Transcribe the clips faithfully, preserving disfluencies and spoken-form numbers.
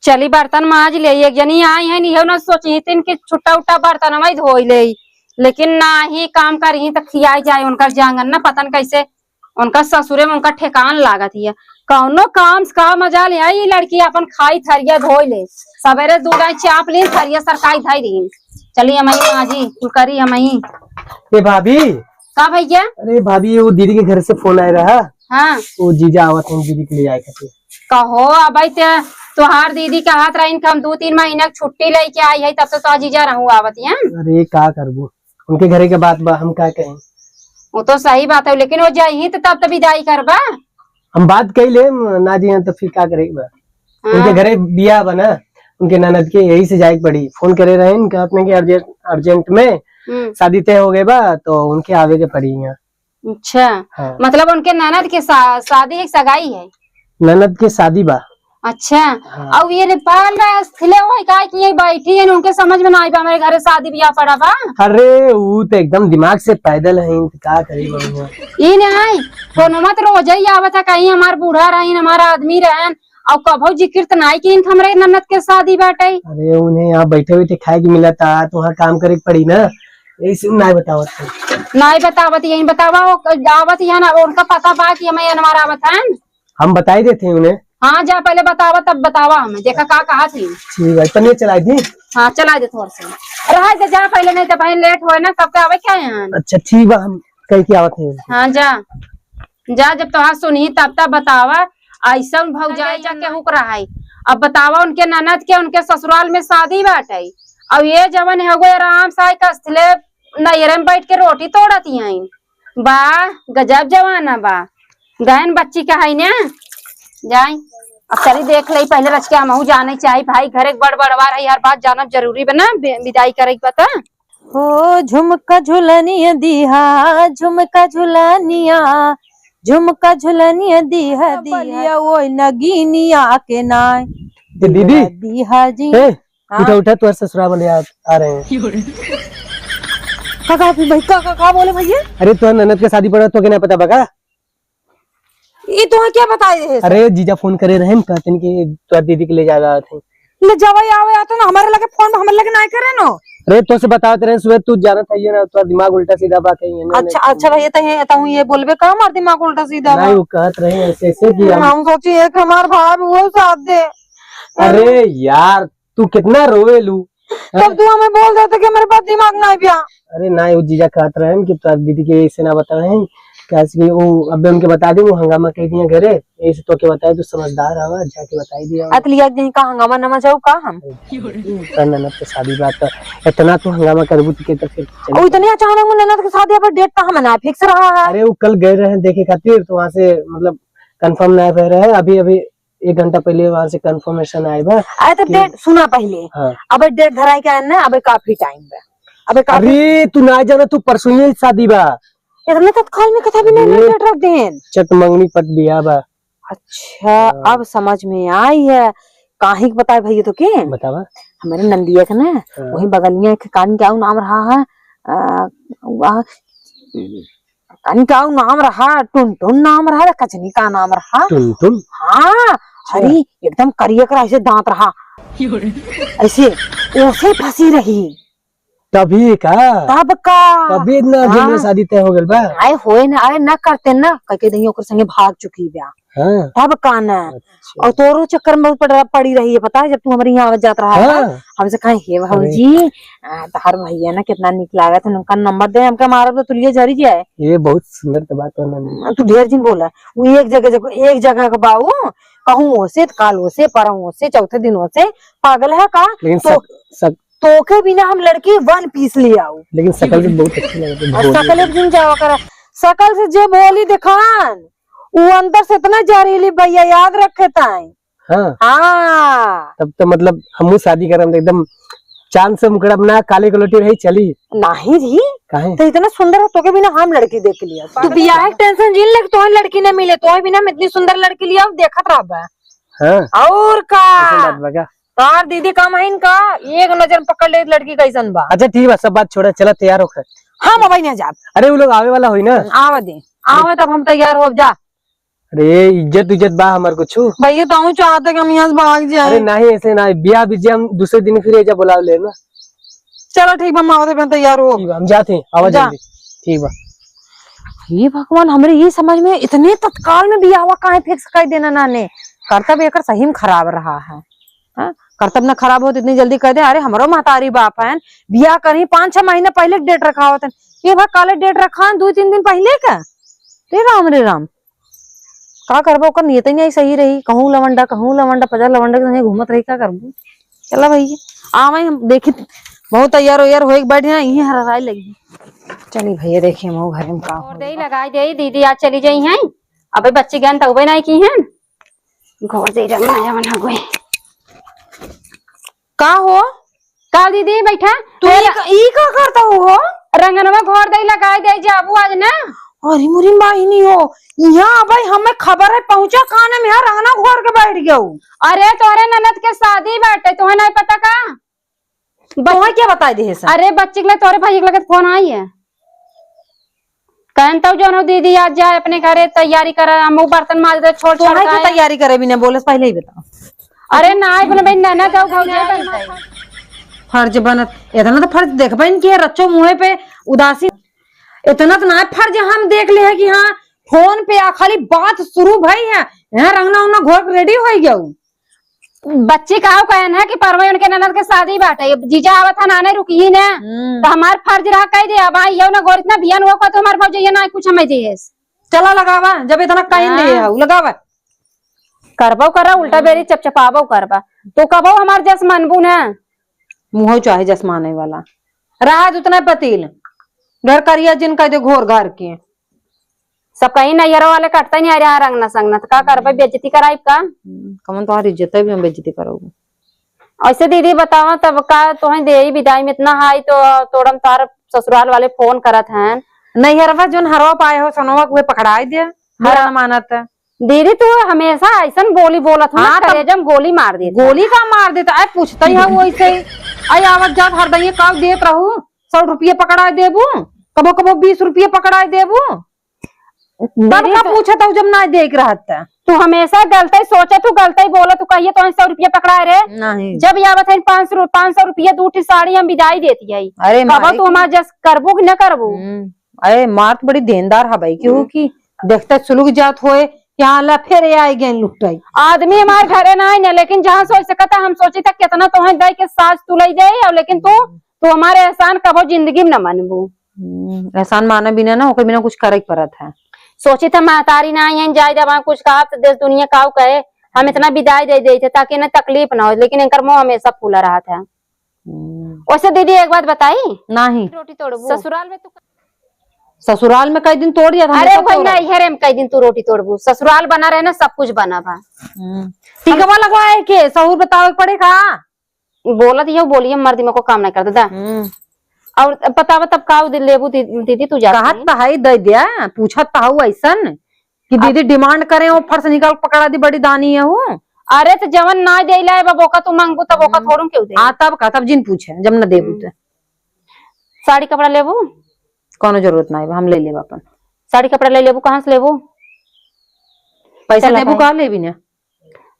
चली बर्तन माज ले, एक जनी आई है, इहो न सोची थी कि छुट्टा उट्टा बर्तन में धोई ले, लेकिन नाही काम करी त खियाई जाए उनकर जांगन ना, पता न कैसे उनका ससुरे में उनका ठेकान लागत हिया। कौनो काम से का मजा ले आई, ई लड़की अपन खाई थरिया धोई ले, सवेरे दूध आई चाप ली, थरिया सरकाई धई दी। चली अम्मा माजी, कुल करी अम्मा। ए भाभी। का भैया? अरे भाभी, वो दीदी के घर से फोन आए रहा। हाँ। वो जीजा आवत हैं दीदी के ले जाए खातिर। कहो, अबे ते तोहार दीदी कहत रही कि हम दो तीन महीना के छुट्टी लेके आई है, तब तो तोहार जीजा रहू आवत हैं। अरे का करबू, उनके घरे के बात बा, हम का कहें। वो तो सही बात है, लेकिन वो जाइही तो तब तो विदाई करबा। हम बात कई ले, ना जी तो फिर का करे बा। हाँ। उनके घरे बियाह बा ना, उनके ननद के, यही से जाए के पड़ी। फोन करे रहे इनका अपने के अर्जेंट, अर्जेंट में हम्म। शादी तय हो गए बा, तो उनके आवे के पड़ी यहाँ। अच्छा। हाँ। मतलब उनके ननद के शा-, शादी एक सगाई है? ननद के शादी बा। अच्छा। हाँ। अब ये नेपाल में असथिले होई का कि ये बैठी है, उनके समझ में ना आई बा, हमारे घरे शादी ब्याह पड़ा बा। अरे, ऊ तो एकदम दिमाग से पैदल है, इनके का करी बा हुआ। ई नहीं, फोनमा तो रोज ही आवत है, कहीं हमार बूढ़ा रहन, हमार आदमी रहन, और कभो जिक्र तो नहीं कि इनके हमरे ननद के शादी बाटे। अरे, उन्हें यहाँ बैठे बैठे खाए के मिला था, तो वहाँ काम करे के पड़ी ना, यही से नहीं बतावत है। नहीं बतावत, यही बतावा, वो आवत यहाँ ना, उनका पता बा कि हमें अनवर आवत है। हम बताई देते हैं उन्हें। हाँ, जा पहले बतावा, तब बतावा हमें, देखा का कहा थी। ठीक है, पनीर चलाई दी। हाँ, चलाई दे थोड़ा सा। रहा दे, जा पहले, नहीं तो बहन लेट होए ना, कब के आवे क्या यहाँ? अच्छा, ठीक बा, हम कह के आवत हैं। हाँ, जा, जा, जब तोहार सुनही तब तब बतावा। ऐसा भौजाई जा के हुक रहा है। अब बतावा, उनके ननद के उनके ससुराल में शादी बाटे, और ये जवन है वो आराम से आई कसले नैहरे में बैठ के रोटी तोड़त हैं। बा, गजब जमाना बा। गहन बच्ची का है ना, जाई। अब चली देख ले पहले रच के, हमहू जाने चाही भाई, घर एक बड़ बड़वार है, हर बात जानब जरूरी बा ना, बे-, विदाई करे के बता। हो झुमका झुलनिया दिहा, झुमका झुलनिया, झुमका झुलनिया दिहा, दिहा। बलिया ओए नगीनिया के नाय। ए दीदी। दिहा जी। ए, हाँ? उठा, उठा, तोहर ससुरा वाले आ, आ रहे हैं। का, का, भाई, का, का, का बोले भैया? अरे, तोहर ननद के शादी पड़ा, तो के ना पता बा का? ये तोहे क्या बताए रहे? अरे, जीजा फोन करे रहे, कहते हैं कि तोहर दीदी के ले जावे आवत हैं। ले जावे आवे आते ना, हमारे लगे फोन, हमारे लगे ना करे नो। अरे, तो से बतावत रहे सुबह, तू जानत है ये ना, तोहर दिमाग उल्टा सीधा बा कहीं, ये ना, अच्छा, नहीं। अच्छा भैया, तहे, तहु ये बोलबे का, हमार दिमाग उल्टा सीधा बा? नहीं, वो कहत रहे ऐसे, ऐसे कि हम हम सोची एक हमार भाई वो साथ दे। अरे यार, तू कितना रोवेलू। तब तू हमें बोल देते कि मेरे पास दिमाग नहीं पिया। अरे ना, वो जीजा कहत रहे कि तोहर दीदी के ऐसे ना बतावे, कैसे कि वो अबे उनके बता दे, वो हंगामा कह दिया घरे, ऐसे तो के बताए, तू समझदार हवा, जाके बताई दिया। अत लिया कहीं का हंगामा नमा चाहू का हम? तोहर ननद के शादी बात तो इतना तू हंगामा करबू तो के तो फिर चली। ओ, इतने अचानक में ननद के शादी, अब डेट कहाँ मना, फिक्स रहा है? अरे वो कल गए रहे देखे खातिर, तो वहाँ से मतलब कंफर्म ना भय रहे, अभी अभी एक घंटा पहले वहां से कंफर्मेशन आए बा। अरे तो कि डेट सुना पहले। हाँ। अबे डेट धराई के आए ना, अबे काफी टाइम बा। अबे काफी अरे तू ना जाना, तू परसों ही शादी बा। इतने तत्काल में कथा भी नहीं अरे डेट रख देन। चट मंगनी पट बियाह बा। अच्छा, हाँ। अब समझ में आई है। काहे के बताए भैया तो के? बतावा। हमारे नंदिया के ना, हाँ। वही बगलिया के कान क्या नाम रहा है? आ, वह कानी का नाम रहा, टुनटुन नाम रहा, कजनी का नाम रहा। टुनटुन? हाँ, अच्छा। अरे एकदम करिया करा ऐसे दांत रहा। ऐसे, ओसे फंसी रही। तभी का? तब का? तभी इतना जल्दी हाँ। शादी तय हो गइल बा? आए होए ना, अरे ना करते ना, कह के दही ओकर संगे भाग चुकी बा। हाँ। तब का ना? अच्छा। और तोरो चक्कर में पड़, पड़ी रही है, पता है, जब तू हमारे यहाँ आवत जात रहा है, हाँ। हमसे कहे, "हे अरे। भौजी, आ, तोहार भैया ना कितना निक लागत है, उनका नंबर दे, हमका मारब तो तुलिया जरी जाए।" ये बहुत सुंदर तो बात है ना। तू ढेर जिन बोला, वो एक जगह, जगह, एक जगह के बाऊ, कहूँ ओसे, काल ओसे, परम ओसे, चौथे दिन ओसे, पागल है का? लेकिन तो सक-, सक-, तोके बिना हम लड़की वन पीस ले आऊ। लेकिन शकल भी बहुत अच्छी लगे, और भोली। शकल एक दिन जावा करा, शकल से जे बोली देखान, वो अंदर से इतना जहरीली भैया, याद रखे ताई। हाँ। हाँ। तब तो मतलब हमहू शादी करम तो एकदम चांद से मुकड़ा बना, काले कलोटी रही चली। नहीं जी। काहे? तो इतना सुंदर हो, तोके बिना हम लड़की देख लिया। तू बियाह के टेंशन जिन ले, तोहे लड़की न मिले, तोहे बिना हम इतनी सुंदर लड़की लिया, देखत रहबा। हाँ। और का? ऐसन बात बा का? तार दीदी कम है इनका, एक नजर में पकड़ ले लड़की कैसन बा। अच्छा ठीक बा, सब बात छोड़ा, चला तैयार होकर। हम अबही नहीं जाब। अरे वो लोग आवे वाला होई ना। आवे दे, आवे तब हम तैयार हो जा। अरे, इज्जत उज्जत बा हमार कुछु? भैया, तो हम चाहते कि हम यहाँ से भाग जाए। अरे नहीं, ऐसे ना, बियाह बीजे हम दूसरे दिन फिर एजा बुला ले ना। चलो ठीक बा, हम आवत हैं, तैयार हो। ठीक बा, हम जाते हैं, आवा जा। जल्दी। ठीक बा। हे भगवान, हमरे ये समझ में इतने तत्काल में बियाहवा काहे fix कर देना नाने? करतब एकर सही में खराब रहा है। हाँ? करतब ना खराब होत इतनी जल्दी कर दे। अरे हमरो महतारी बाप है, बियाह करही पाँच छह महीना पहले date रखा होत है। ये भाई काले date रखा है दो तीन दिन पहले का। रे राम रे राम, का करबो, ओकर नियत ही नहीं सही रही, कहूँ लवंडा, कहूँ लवंडा, पचास लवंडा के संगे घूमत रही, का करबो? चला भैया, आवे हम देखी, बहुत तैयार वैयार होए के बैठे हैं, यहीं हराए लगी। चली भैया, देखी हम घरे में का और होई। दे लगाई दे, दीदी आज चली जाई हैं, अबे बच्ची गन तउबे नहीं की हैं, घर दे रंग नया बना हुए। का हो? का दीदी, बैठा। तू ए ई र- का, ई का करता हो? रंगनवा घर दे लगाई दे जाबू आज ना। अरे मुरी बाहिनी हो, यहाँ भाई हमें खबर है, पहुँचा खाने में, यहाँ रंगना घर के बैठ गयो। अरे तोरे ननद के शादी बाटे, तुम्हें नहीं पता का? बच- तुम्हें क्या बताई दे है सब? अरे बच्ची के लिए तोरे भाई के लगे फोन आई है। कहन तो जोनो दीदी आज जाए अपने घरे, तैयारी करा, हम ऊ बर्तन माज दे, छोड़ तो छोड़ है के क्या आए। तैयारी करे बिना बोले से पहले ही बताओ। अरे ना, अपने बहन ना, ना जाओ, भाग जाए बनता है। फर्ज बनत, इतना तो फर्ज देखबे न कि रच्चो मुँहे पे उदासी, इतना तो ना फर्ज हम देख ले है कि हाँ, फोन पे आ खाली बात शुरू भई है, यहाँ रंगना उंगना घोर के ready होई गयो। बच्ची का कहन है कि परवे उनके ननद के शादी बाटे, जीजा आवत है, नाने रुकी ही ना, हम्म। तो हमार फर्ज रहा कह दे, अब आई यो ना गोर इतना बियान हुआ को तो हमार भौजी ये ना कुछ हमें दिए। चला लगावा, जब इतना कहीं हाँ। ले आओ, लगावा। करबो करा, उल्टा हम्म। बेरी चपचपाबो करबा, तो कबो हमार जस मानबू ना। मुँह चाहे जस माने वाला, रहा उतना पतील, घर करिया जिन कह दे घोर घर के। सब कहीं नैहरों वाले कटते नहीं आ रहा रंगना संगना, तो का करबे, हम्म। बेइज्जती कराइब का? हम्म, कमन तोहार इज्जत है, भी हम बेइज्जती करोगे। ऐसे दीदी बतावा तब का तोहें देई विदाई में इतना हाई तो तोड़म तार ससुराल वाले फोन करत हैं। नैहरवा जोन हरवा पाए हो सनवा के उहे पकड़ाई दे, बुरा हाँ। न मानत। दीदी तू हमेशा ऐसन बोली बोलत हो ना, हाँ, तब कलेजा में गोली मार देत है। गोली का मार देता है, पूछता ही है वो ऐसे ही। आई आवत जात हर दइये का देत रहू, सौ रुपये पकड़ाई देबू, कबो कबो बीस रुपये पकड़ाई देबू। तब दीदी, का तू पूछत हऊ जब ना देख रहत त? तू हमेशा गलते सोचत हऊ, गलते बोलत हऊ, कहिए तो सौ रुपया पकड़ा रे। नहीं। जब ये आवत है पाँच सौ, पाँच सौ रुपया दू ठी साड़ी हम विदाई देती है। अरे कबो मारे तू की। हमार जस करबू कि न करबू? हम्म। अरे मार तो बड़ी देनदार हबई की हो हम्म। कि देखते सुलुक जात होए, यहाँ ला फिर ये आई गए लुटाई। आदमी हमार घरे ना आई ना, लेकिन जहाँ सोच सकता हम सोची तक कितना तोहे दे के सास तू ले जाए, और लेकिन तू, हम्म। तू हमारे एहसान कबो जिंदगी में न मनबू। हम्म, एहसान माने बिना ना, ओकर बिना कुछ करे के पड़त है। सोचित है महतारी ना आई हैं, जाए जब कुछ कहा तो देश दुनिया काऊ कहे, हम इतना विदाई दे देते ताकि इन्हें तकलीफ ना हो, लेकिन इनकर मुंह हमेशा फूला रहत है। हम्म। वैसे दीदी एक बात बताई? नहीं। रोटी तोड़बू? ससुराल में तू ससुराल में कई दिन तोड़ दिया था, अरे हमेशा भाई तोड़। नैहरे में कई दिन तू रोटी तोड़बू, ससुराल बना रहे ना, सब कुछ बना बा। हम्म। टीकवा लगवाए के सहूर बतावे के पड़े का? बोलत ही हो, बोलिए, मर्दी में को काम नहीं कर देता। हम्म। और बतावा तब का उ दे-, लेबू दी-, दीदी तू जाती कहत है? त हई दे दिया, पूछत त हऊ ऐसन कि अब दीदी demand करे, वो फर्श निकाल पकड़ा दी, बड़ी दानी है वो। अरे तो जवन ना दे लाए बा, ओका तू मांगबू तब ओका हम्म। थोड़ू केहू दे। हाँ, तब का, तब जिन पूछे, जब न देबू हम्म। तो। साड़ी कपड़ा लेबू? कौनो जरूरत ना है, हम ले लेब अपन। साड़ी कपड़ा ले लेबू, कहाँ से लेबू? पैसा चला देबू भाई। का लेबी ना?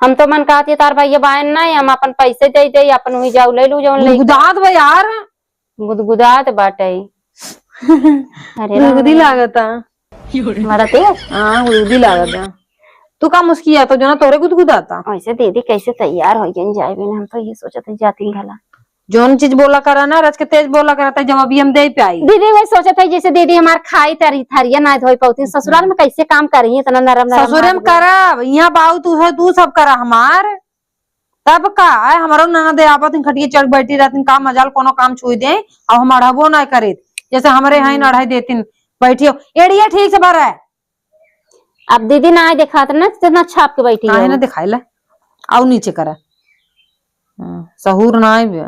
हम तो मन कहत है तार भैया बायन ना, हम अपन पैसे दे दे, अपन वही जाऊ ले लू जवन ले। गुदगुदात बा यार। गुदगुदात बाटे। अरे राम गुदगुदी रे। लागता। मारा तेज? हाँ, गुदगुदी लागता। तू का मुस्किया तो जो ना तोरे गुदगुदाता। ऐसे दीदी कैसे तैयार हो गई जाए बिना, हम तो ये सोचत है जाती भला। जौन चीज बोला करा ना, रच के तेज बोला करा, तब जब अभी हम दे पाई। दीदी वही सोचत है जैसे दीदी हमार खाई तरी थरिया ना धोई पाउती, ससुराल में कैसे काम करी इतना नरम नरम ससुरे में हाथ गोड़। करब, यहाँ बाऊ तू है, तू सब करा हमार। तब का, आए हमारो ननद आवत हैं, खटिए चढ़ बैठी रहती, काम मजाल कोनो काम छुई दे, अब हम अढ़बो ना करीत, जैसे हमरे हैं हम्म। अढ़ाई देतीन, बैठियो, एड़िया ठीक से भर है। अब दीदी ना आए देखात ना, इतना छाप के बैठी काहे है। ना दिखाइला? आओ नीचे करा। हाँ, सहूर ना आए बे।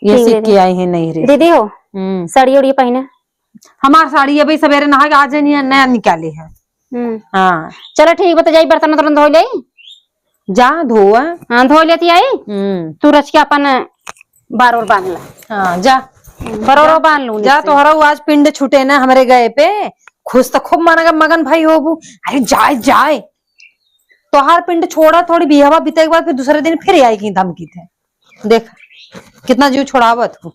ये ठीक सीख दीदी। के आई है नैहरे से। दीदी हो, हम्म। साड़ी उड़ी पहने। हमार साड़ी अभी सवेरे नहा के आज नहीं है, नया निकाले है। हम्म। हाँ। चलो ठीक बा, तो जाई बर्तन उर्तन धो ले। जा धोआ। हाँ, धो लेती आई। हम्म। तू रच के अपन बार और बांध ला। हाँ, जा। बरोरो बांध लूँ जा, नीचे। तोहरा वो आज पिंड छूटे ना हमरे गए पे, खुश तो खूब मना, मगन भाई होबू। अरे जाए, जाए, तोहार पिंड छोड़ा, थोड़ी बिहवा बीते के बाद फिर दूसरे दिन फिर आई की धमकी थे। देख, कितना जीव छोड़ावत हूँ।